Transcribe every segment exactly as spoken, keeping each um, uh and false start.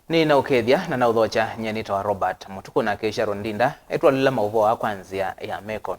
Nĩnaũkethya na naũthokya, nyie nĩtawa Robert Mũtukũ, nake Sharon Ndinda etwalĩla maũvoo aa kwa nzĩa ya meko.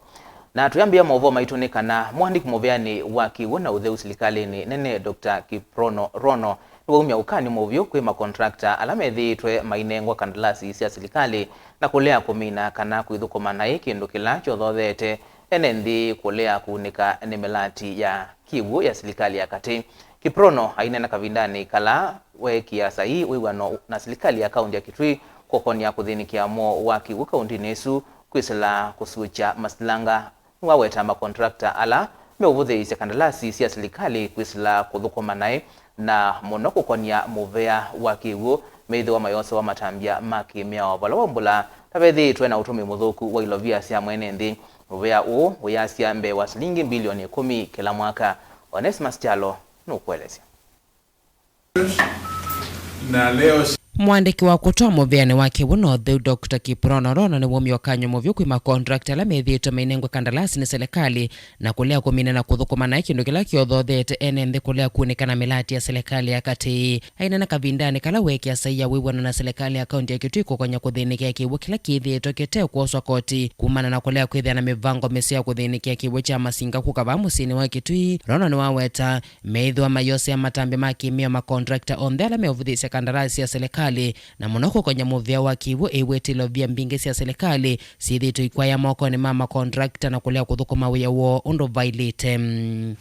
Na tũyambĩĩa maũvoo maitũ nĩ kana mũandĩki mũvĩanĩ wa kĩw'ũ na ũtheu silikalĩnĩ nene, Doctor Kiprono Rono, nĩwaumya ũkany'o mũvyũ kwĩ makontrakta ala methĩĩtwe mainengwa kandalasi sya silikalĩ na kũlea kũmina kana kwĩthũkũma naĩ kĩndũ kĩla kyothotheete ene nthĩ kũlea kũunĩka nĩ mĩlati ya kĩw'ũ ya silikalĩ ya katĩ. Kiprono aineena kavindanĩ kala weekĩa saii wĩw'ano na silikalĩ ya kaunti ya Kitui kũkonĩa kũthĩnĩkĩa mwoo wa kĩw'ũ kauntinĩ ĩsu kwĩsĩla kũsũkya masilanga. Nĩwaweta makontrakta ala meũvũthĩĩsya kandalasi sya silikalĩ kwĩsĩla kũthũkũma naĩ, na mũno kũkonĩa mũvea wa kĩw'ũ, meĩthĩwa mayosewa matambya ma kĩmĩao vala waumbũla ta vethĩĩtwe na ũtũmĩi mũthũku wa ilovia sya mwene nthĩ. Mũvea ũũ wĩyasya mbee wa silingi mbilioni ĩkũmi kĩla mwaka. Onesmus Kyalo nũkũelesya. Na leo Mũandĩki wa kũtwaa mũvĩanĩ wa kĩw'ũ na ũtheu, Doctor Kiprono Rono, nĩwaumya ũkany'o mũvyũ kwĩ makontrakta ala methĩĩtwe mainengwe kandalasi nĩ silikalĩ na kũlea kũmina na kũthũkũma naĩ kĩndũ kĩla kĩothotheete ene nthĩ kũlea kunĩka na mĩlati ya silikalĩ ya katĩ. Aineena kavindanĩ kala weekĩa saii ya wĩw'ano na silikalĩ ya kaunti ya Kitui kũkonĩa kũthĩnĩkĩa kĩw'ũ kĩla kĩthĩĩtwe kĩte kwoswa koti kumana na kũlea kwĩthĩa na mĩvango mĩseo ya kũthĩnĩkĩa kĩw'ũ kya masinga kũka vaa mũsyĩnĩ wa Kitui, Rono nĩwaweta meĩthĩwa mayosea matambya ma kĩmĩao makontrakta onthe ala meũvũthĩĩsya kandalasi sya silikalĩ, na mũno kũkonĩa mũvea wa kĩw'ũ ĩw'ĩte ilovia mbingĩ sya silikalĩ syĩthĩĩtwe ikwaya mokonĩ ma makontrakta na kũlea kũthũkũma wĩa woo ũndũ vaĩlĩte.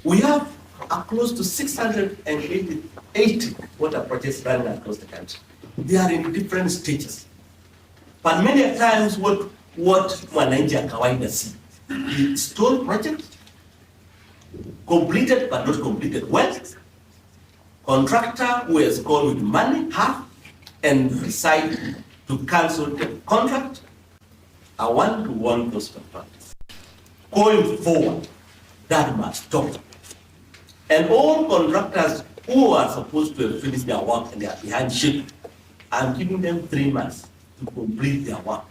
We have a close to six hundred and eighty water projects running across the country. They are in different stages. But many a times what, what mwananchi ya kawaida see, the stalled project, completed but not completed well, contractor who has gone with money, half, and decide to cancel the contract. I want to warn those contractors. Going forward, that must stop. And all contractors who are supposed to have finished their work and they are behind schedule, I'm giving them three months to complete their work.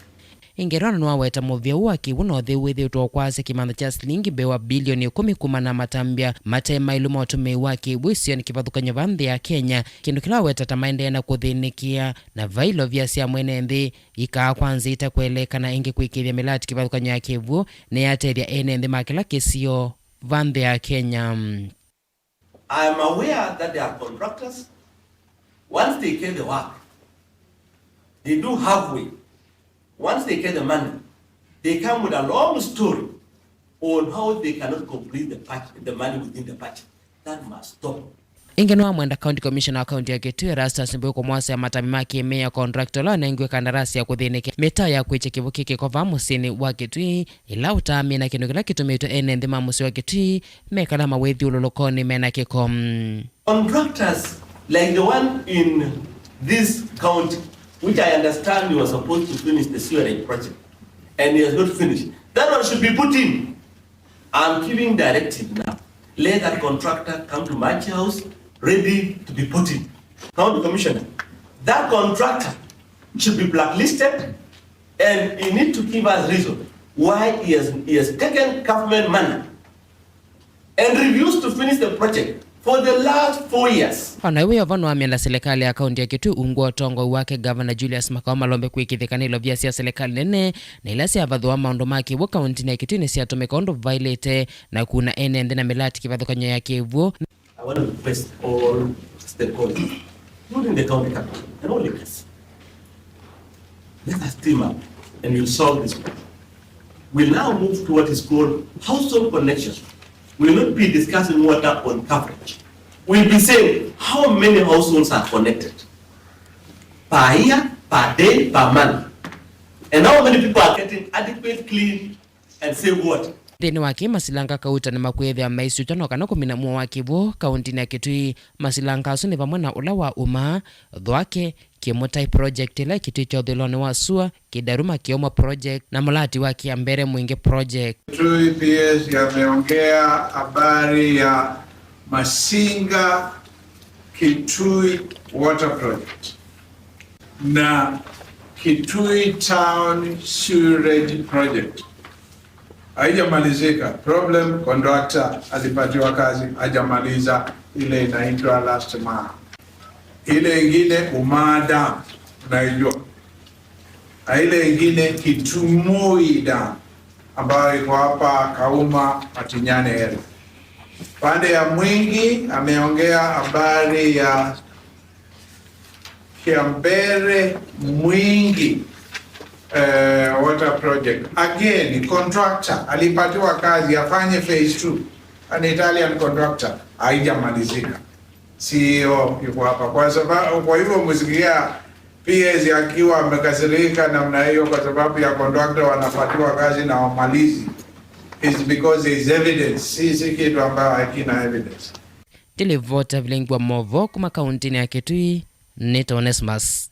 Ĩngĩ Rono nĩwaweta mũvea ũũ wa kĩw'ũ na ũtheu wĩthĩĩtwe ũkwasya kĩmantha kya silingi mbee wa bilioni ĩkũmi kumana na matambya mate maĩlu ma ũtũmĩi wa kĩw'ũ isionĩ kĩvathũkany'o vaa nthĩ ya Kenya, kĩndũ kĩla waweta ta maendee na kũthĩnĩkĩa na vai ilovia sya mwene nthĩ ikaa kwa nzĩa ite kũeleekana ĩngĩ kwĩkĩĩthya mĩlati kĩvathũkany'o ya kĩw'ũ nĩyatethya ene nthĩ ma kĩla kĩsio vaa nthĩ ya Kenya. I am aware that there are contractors, once they get the work, they do halfway. Once they get the money, they come with a long story on how they cannot complete the budget, the money within the budget. That must stop. Ĩngĩ nĩwamwenda County Commissioner wa kaunti ya Kitui, Erastus Mbui, kũmwasya matambya ma kĩmĩao contractor ũla wanengiwe kandarasi ya kũthĩnĩkĩa mĩtao ya kwĩkya kĩw'ũ kĩ kĩko vaa mũsyĩnĩ wa Kitui, ĩla ũtaamina kĩndũ kĩla kĩtũmĩtwe ene nthĩ ma mũsyĩ wa Kitui mekala mawĩthyũlũlũkonĩ mena kĩko. Contractors like the one in this county, which I understand he was supposed to finish the sewerage project, and he has not finished. That one should be put in. I'm giving directive now. Let that contractor come to Machi House, ready to be put in. County Commissioner, that contractor should be blacklisted, and he need to give us reason why he has, he has taken government money and refused to finish the project for the last four years. O na wĩ o vo, nĩwamĩenda silikalĩ ya kaunti ya Kitui ungu wa ũtongoi wake Gavana Julius Makao Malombe kwĩkĩĩthya kana ilovia sya silikalĩ nene na ila syavathũa maũndũ ma kĩw'ũ kauntinĩ ya Kitui nĩsyatũmĩka ũndũ vaĩlĩte na kuna ene nthĩ na mĩlati kĩvathũkany'o ya kĩw'ũ. I want to request all stakeholders, including the county government and all leaders, let us team up and we'll solve this problem. We'll now move to what is called household connection. We'll not be discussing water on coverage. We'll be saying how many households are connected per year, per day, per month, and how many people are getting adequate, clean, and safe water. Nthĩnĩ wa kĩĩ, masilanga kauta nĩmakwĩthĩa maisyũkya no kana kũmina mũo wa kĩw'ũ kauntinĩ ya Kitui. Masilanga asu nĩ vamwe na ũla wa Uma, Thwake, Kĩmũtai project ĩla ĩkĩtw'ĩkya ũthũĩlonĩ wa sua, Kĩdaruma Kĩomo project, na Mũlati wa Kĩambere Mwingĩ project. Kitui P S yameongea habari ya Masinga Kitui Water Project na Kitui Town Sewerage Project. Haijamalizika. Problem, contractor alipatiwa kazi, hajamaliza ile inaitwa last mile. Ile ingine, Umaa Dam, Naijua. Na ile ingine Kitumui Dam ambayo iko hapa Kauma Matinyane area. Pande ya Mwingi ameongea habari ya Kiambere Mwingi, eh, water project. Again, contractor alipatiwa kazi afanye phase two. An Italian contractor, haijamalizika. C E O yuko hapa. Kwa sababu, kwa hivyo msikia P S akiwa amekasirika namna hiyo kwa sababu ya contractor wanapatiwa kazi na wamalizi. It's because there is evidence. Si, si kitu ambayo hakina evidence. Ndilivota vilingi wa movo kuma kaunti-inĩ ya Kitui, nĩ Onesmus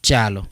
Kyalo.